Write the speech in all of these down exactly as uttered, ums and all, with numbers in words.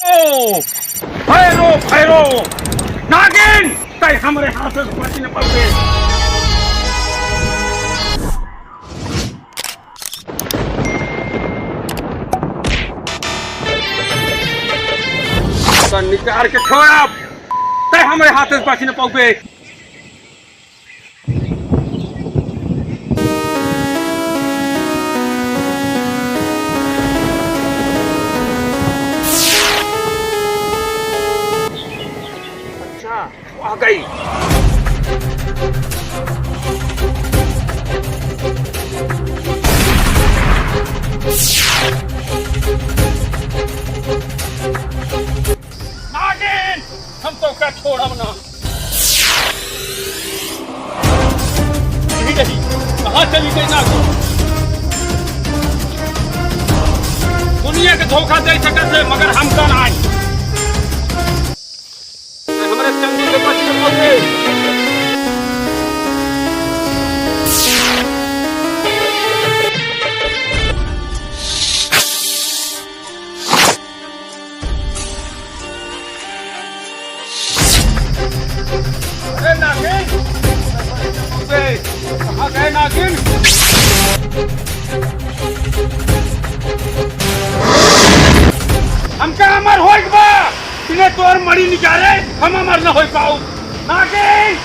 ओ, भैरो, भैरो, नागिन, तै हमरे हाथ से बच न पावे। तो निकाल के छोड़ अब, तै हमरे हाथ से बच न पावे। अच्छा, आ गई। नागिन, हम तोका छोड़ब ना। यही रही, कहाँ चली गई नागिन? दुनिया के धोखा दे सकत है, मगर हमका नाहीं। हमरे चंदू के पास ये मौके। अरे नागिन! अबे, कहाँ गए नागिन? हमका अमर होइक बा! इन्हें तोर मड़ी निकाले, हम अमर न होई पाऊ। नागिन!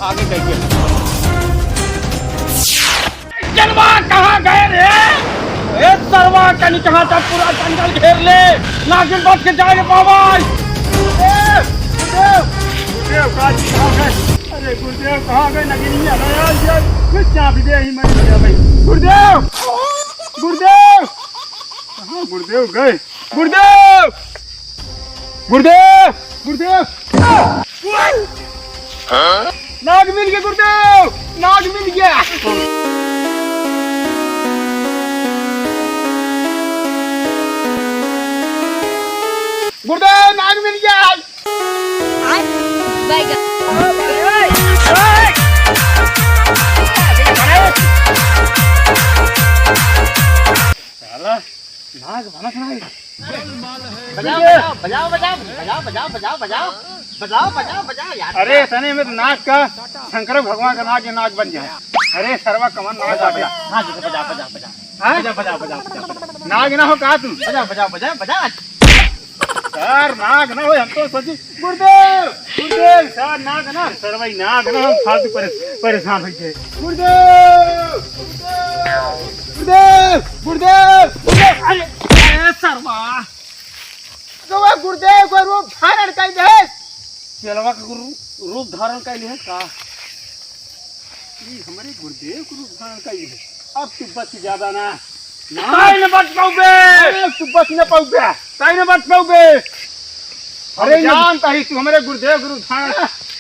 आगे जाइए। जनवा कहाँ गए रे? ए सरवा कनी कहाँ था पूरा जंगल घेर ले। नागिन बच के जाए रे बाबा। गुरुदेव, गुरुदेव, गुरुदेव, कहाँ गए? अरे गुरुदेव, कहाँ गए? नागिन ये आया, ये कुछ चाबी दे ही मर गया भाई। गुरुदेव, गुरुदेव, कहाँ गुरुदेव गए? गुरुदेव! गुरुदेव! गुरुदेव! नाग मिल गया गुरुदेव! नाग मिल गया! गुरुदेव, नाग मिल गया! साला, नाग बनत नाही। बजाओ, बजाओ, बजाओ, बजाओ, बजाओ यार। अरे, तने में तो नाग का, शंकर भगवान का नाग, ये नाग बन जाए। अरे, सरवा कमन नाग बन जाए। हाँ, बजाओ, बजाओ, बजाओ। हाँ? बजाओ, बजाओ, बजाओ, बजाओ। नाग ना हो का तू? बजाओ, बजाओ, बजाओ, बजाओ। सर, नाग ना हो, हम तो सोची, गुरुदेव, गुरुदेव, सर, नाग ना, सर, भाई, नाग ना, हम फालतू परे-, परेशान हो गए। गुरुदेव, गुरुदेव, गुरुदेव, गुरुदेव, अरे, अरे, सरवा। तो वह गुरुदेव को रूप धारण कर दे। चेलवा के गुरु रूप धारण कर लिहे का? ई हमरे गुरुदेव के रूप धारण कइले है। अब तू बच ज्यादा ना। ना। काहे न बच पाउबे? अरे, तू बच न पाउबे। काहे न बच पाउबे? अरे, हम जानत ही तू हमरे गुरुदेव के रूप धारण,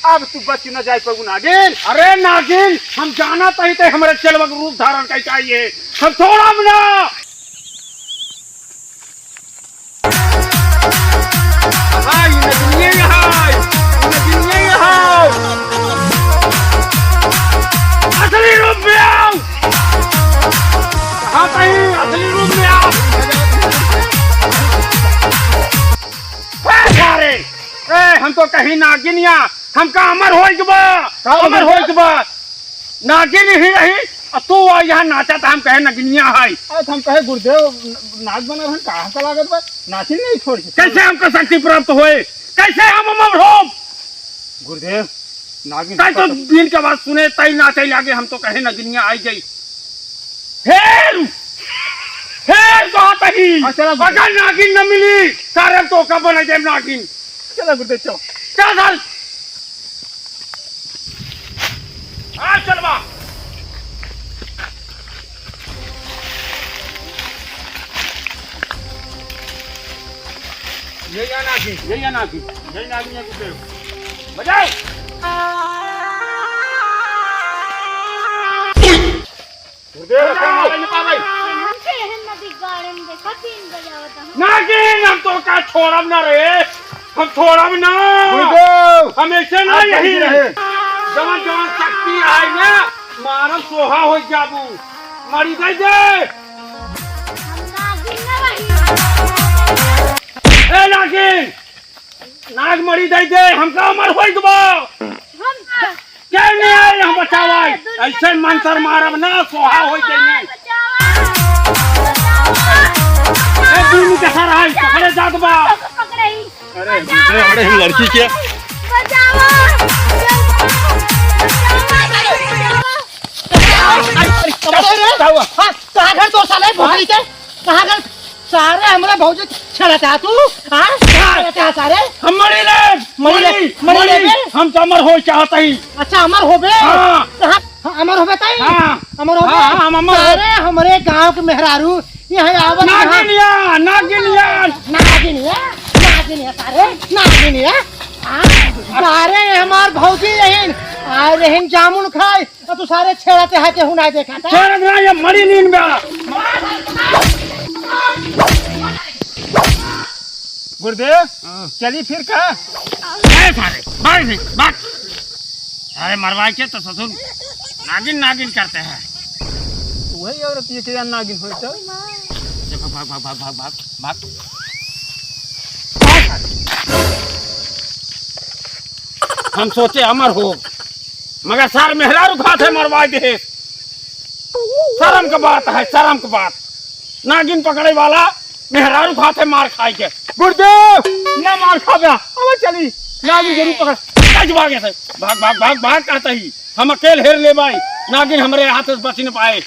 अब तू बच न जाए पाउबे नागिन। अरे नागिन, हम जानत ही ते हमरे चेलवा के रूप धारण कइ के आई है। हम छोड़ब ना। हाँ, ई नगिनिया ही है, ई नगिनिया ही है। असली रूप में आओ। हाँ, कहीं असली रूप में आओ। ए, सारे, ए, हम तो कहीं नागिनिया, हमका अमर होइक बा, का अमर होइक बा। होइक बा। नागिन ही रही, अ तू आ यहाँ नाचा था, हम कहे नगिनिया है। अरे, हम कहे गुरुदेव न-, नाग बना रहन, कहाँ का लागत बा? नाचिन नहीं छोड़ के। कैसे हमका शक्ति प्राप्त होए? कैसे हम अमर हो? गुरुदेव, नागिन तै तो हरकत दिन के बाद सुने, तै नाचे लागे, हम तो कहे नगिनिया आई गई। हेर! हेर कहाँ तही? हाँ, चला गुरुदेव। अगर नागिन न मिली, सारे तो का बना दे नागिन। चला गुरुदेव, चलो। चल, चल। आ, चल बा। ये या नागिन, ये या नागिन, ये नागिन या गुरुदेव। बजाओ। गुरुदेव, बजाओ। कहाँ है ना पावे? हमके एहन नदी गाड़न देखा, तीन बजावत हूँ। नागिन, हम तो का छोड़ब ना रे, हम छोड़ब ना। गुरुदेव। हम ऐसे ना आप यही कैसे रहे? जवन जवन शक्ति आए ना, मारम सोहा हो जाबू। मरी दे दे। हम नागिन ना रही। ए नागिन, नाग मरी दे दे, हमका अमर होई दबा। हम क्या नहीं आए हम बचावा? ऐसे मंत्र मारब ना, सोहा हो जाइए। ए, दुनू के सर आई, पकड़े जात बा। अरे, अरे, लड़की के। अरे, अरे, का हुआ? हाँ, कहाँ घर तोर साले भोसड़ी के? कहाँ घर? सारे हमरे भौजी छेड़त है तू, हाँ? छेड़त है सारे? हम मरी ले, मरी ले, मरी, मरी ले मरी। बे। हम तो अमर हो चाहत ही। अच्छा, अमर होबे? हाँ। कहाँ? हाँ, अमर होबे तई? हाँ। अमर होबे? हाँ, हाँ, हम अमर हो- सारे हमरे गांव के मेहरारू यहाँ आवत नागिनिया, नागिनिया। नागिनिया, नागिनिया सारे, नागिनिया। हाँ, सारे हमार भौजी यही, आ रहीन जामुन खाए, तो तू सारे छेड़त है, केहू नाहीं देखा था। छेड़त ना, ये मरी नींद में आ। गुरुदेव, हाँ। चली फिर का? ए सारे, भाग नहीं, भाग। अरे मरवाई के तो ससुर नागिन नागिन करते हैं। वही औरत ये के नागिन होई तो? भाग, भाग, भाग। हम सोचे अमर हो, मगर सार मेहरारू खात है मरवाई दे। शर्म के बात है, शर्म के बात। नागिन पकड़े वाला मेहरारू खात है मार खाई के। गुरुदेव, ना मार खाबे, अब चली। नागिन जरूर पकड़। भाग, भाग, भाग, भाग, भाग, कहता ही। हम अकेल हेर ले बाई। नागिन हमरे हाथ से बच न पाए।